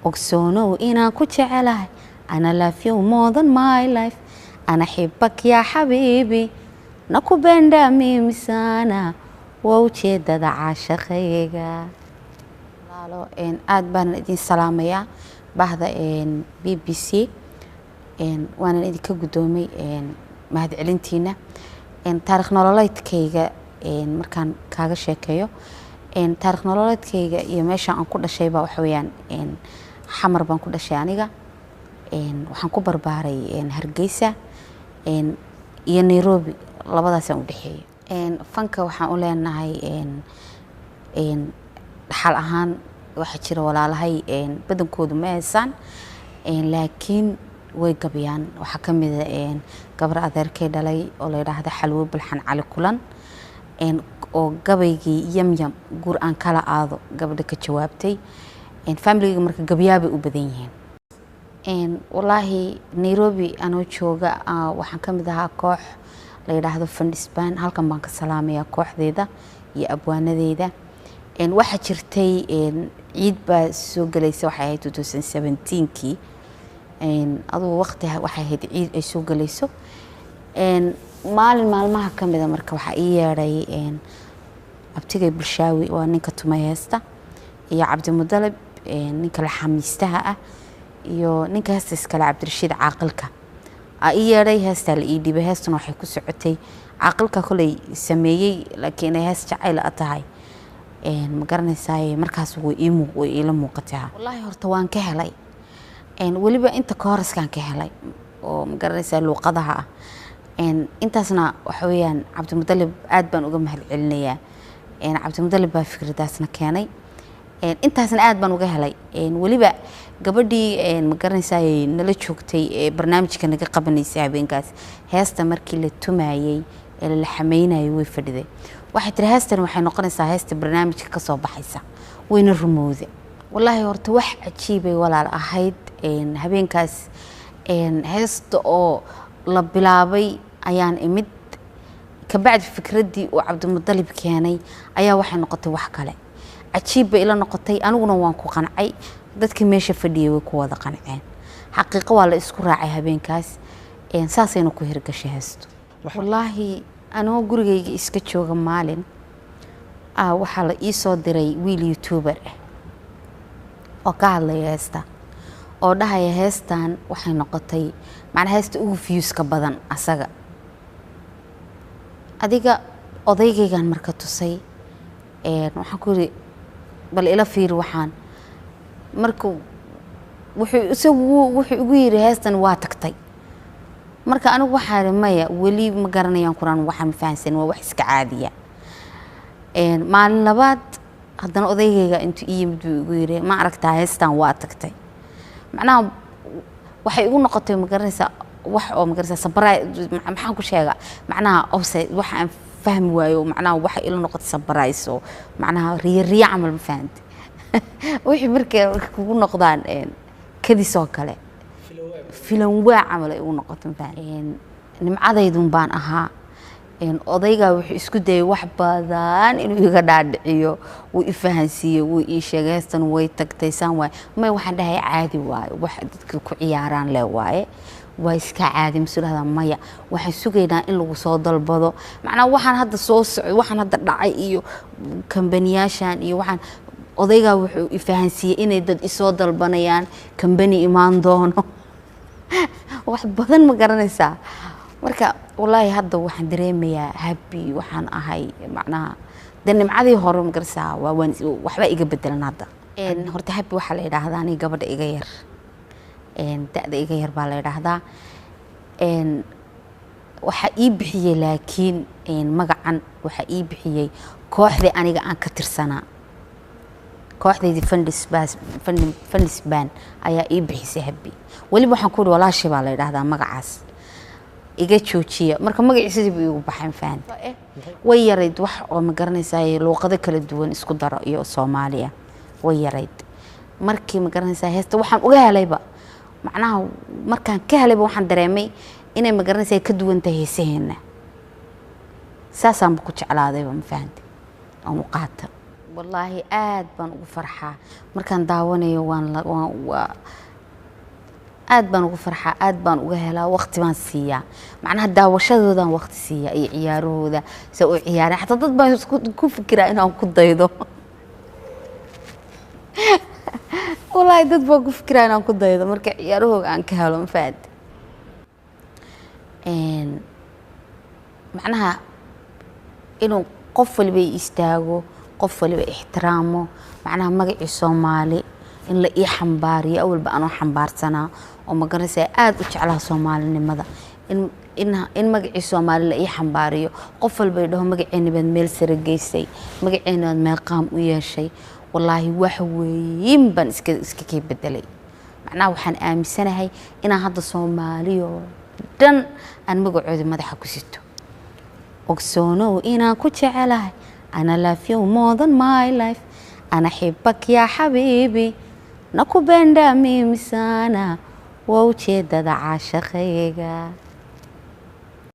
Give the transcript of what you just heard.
Ogsoonow inaan ku jecelahay. Ana love you more than my life. Ana xibak yaa xabiibi, nakupenda mimi sana, waa ujeedada caashaqayga. Walaalo, aad baan idin salaamayaa, bahda BBC, waanan idinka guddoomay mahadcelintiina. Taarikh nololeedkayga markaan kaaga sheekeeyo, taarikh nololeedkayga iyo meesha aan ku dhashayba waxa weeyaan Xamar baan ku dhashay aniga. Waxaan ku barbaaray Hargeysa iyo Nairobi, labadaasaan u dhexeeyay. Fanka waxaan u leenahay dhaxal ahaan. Waxaa jira walaalahay badankoodu ma heesaan, laakiin way gabyaan. Waxaa ka mid a gabar adeerkay dhalay oo la yidhaahda Xalwo Bulxan Cali Kulan, oo gabaygii "Yamyam guur aan kala aado" gabadha ka jawaabtay. Familiga marka gabyaabay u badan yihiin. Wallaahi, Nairobi anoo jooga waxaan ka mid ahaa koox la yidhaahdo Fandhisbaan. Halkan baan ka salaamayaa kooxdeeda iyo abwaanadeyda. Waxaa jirtay ciid baa soo gelaysa, waxay ahayd 2017kii adugu waqti, waxay ahayd ciid ay soo gelayso. Maalin maalmaha ka mida marka waxaa ii yeedhay abtigay Bulshaawi, waa ninka tumay heesta, iyo Cabdimudalib, ninka laxamiistaha ah, iyo ninka heesta iskale, Cabdirashiid Caaqilka, aa ii yeedhay. Heestaa la ii dhiibay. Heestuna waxay ku socotay, Caaqilka koley sameeyey, laakiin inay hees jacayl a tahay ma garanaysaay. Markaas way iila muuqataa. Wallaahi, horta waan ka helay, weliba inta kooraskaan ka helay oo ma garanaysaa luuqadaha ah. Intaasna waxa weeyaan Cabdimudalib aad baan uga mahad celinayaa. Cabdimudalib baa fikradaasna keenay. Intaasna aad baan uga helay. Weliba gabadhii ma garanaysaay nala joogtay ee barnaamijka naga qabanaysay habeenkaas, heesta markii la tumayey ee la xameynayay way fadhiday. Waxay tiri, "Heestan waxay noqonaysaa heesta barnaamijka kasoo baxaysa." Wayna rumowda. Wallaahi, horta wax cajiibay walaal ahayd habeenkaas. Heesta oo la bilaabay ayaan imid. Kabacdi fikraddii uu Cabdimudalib keenay ayaa waxay noqotay wax kale. Cajiib bay ila noqotay, aniguna waan ku qancay, dadkii meesha fadhiyay way ku wada qanceen. Xaqiiqo waa la isku raacay habeenkaas, saasayna ku hirgashay heesto. Wallaahi, anoo gurigayga iska jooga maalin waxaa la ii soo diray wiil YouTuber ah oo ka hadlaya heesta, oo dhahaya heestan waxay noqotay macnaa heesta ugu viewska badan asaga. Adiga odaygaygan marka tusay, waxaan ku yiri, "Bal ila fiiri waxaan." Marka wuxuu isagu wuxuu igu yiri, "Heestan waa tagtay." Marka anigu waxaa ihi, "Maya, weli ma garanayaan quraan, waxaan ma fahansan, waa wax iska caadiya." Maalin labaad haddana odaygayga intuu ii yimid buu igu yiri, "Ma aragtaa, heestan waa tagtay." Macnaha waxay igu noqotay, ma garanaysaa, wax oo ma garanaysaa surprise, maxaan ku sheegaa, macnaha offside, waxa aan fahmi waayo. Macnaha waxay ila noqotay surprise oo macnaha riyo riyo camal, ma fahanti? Wixii markay kugu noqdaan kadis oo kale, filan waa camal ay igu noqotay, ma fahanti? Nimcadaydun baan ahaa. Odaygaa wuxuu isku dayay wax badan inuu iga dhaadhiciyo, wuu i fahansiiyey, wuu ii sheegay heestan way tagtay, saan waaye. May, waxaan dhahay, "Caadi waaye, wax dadka ku ciyaaraan le waaye, waa iska caadi." Masu dhahdaa, "Maya, waxaan sugaynaa in lagu soo dalbado." Macnaha waxaan hadda soo socday, waxaan hadda dhacay iyo kambaniyaashan iyo waxaan, odaygaa wuxuu i fahansiiyey inay dad isoo dalbanayaan, kambani imaan doono, wax badan, ma garanaysaa? Marka wallaahi, hadda waxaan dareemayaa happy waxaan ahay. Macnaha de nimcadii hore, ma garanaysaa, waa waan waxba iga bedelan hadda. Horta Happy waxaa la yidhaahdaa aniga gabadha iga yar, da-da iga yar baa la yidhaahdaa. Waxaa ii bixiyey, laakiin magacan waxaa ii bixiyey kooxdii aniga aan ka tirsanaa, kooxdaydii Fundis Band ayaa ii bixisay Happy. Weliba waxaan ku ihi, "Walaashay baa la yidhaahdaa, magacaas iga joojiya." Marka magaciisadii buu iigu baxay, ma fahanti? Way yarayd wax oo ma garanaysaa luuqado kala duwan isku daro iyo Soomaaliya, way yarayd. Markii ma garanaysaa heesta waxaan uga helayba, macnaha markaan ka helayba, waxaan dareemay inay ma garanaysaa ka duwan tahay heesaheena. Saasaanba ku jeclaadayba, ma fahanti? Aan u qaata. Wallaahi aad baan ugu farxaa markaan daawanayo, waan la- waan waa aad baan ugu farxaa, aad baan uga helaa. Waqti baan siiyaa, macnaha daawashadoodaan waqti siiyaa iyo ciyaarahooda se u ciyaareen. Xataa dad baan isku ku fikiraa inaan ku daydo. Wallaahi dad baan ku fikiraa inaan ku daydo marka ciyaarahooga aan ka helo. Ma fahanti? Macnaha inuu qof waliba i istaago, qof waliba ixtiraamo, macnaha magacii Soomaali in la ii xambaariyo. Awalba anoo xambaarsanaa oo magaranaysa aada u jeclaha soomaalinimada, in magacii Soomaali la ii xambaariyo, qof walba i dhaho magaceeni baad meel sare geysay, magaceeni baad meel qaam u yeeshay. Wallaahi wax weyn baan iska kay bedelay. Macnaha waxaan aaminsanahay inaan hadda Soomaaliyo dhan aan magacooda madaxa ku sito. Ogsoonow inaan ku jecelahay, ana love you more than my life, ana xibak yaa xabiibi, nakupenda mimi sana, waa ujeedada caashaqayga.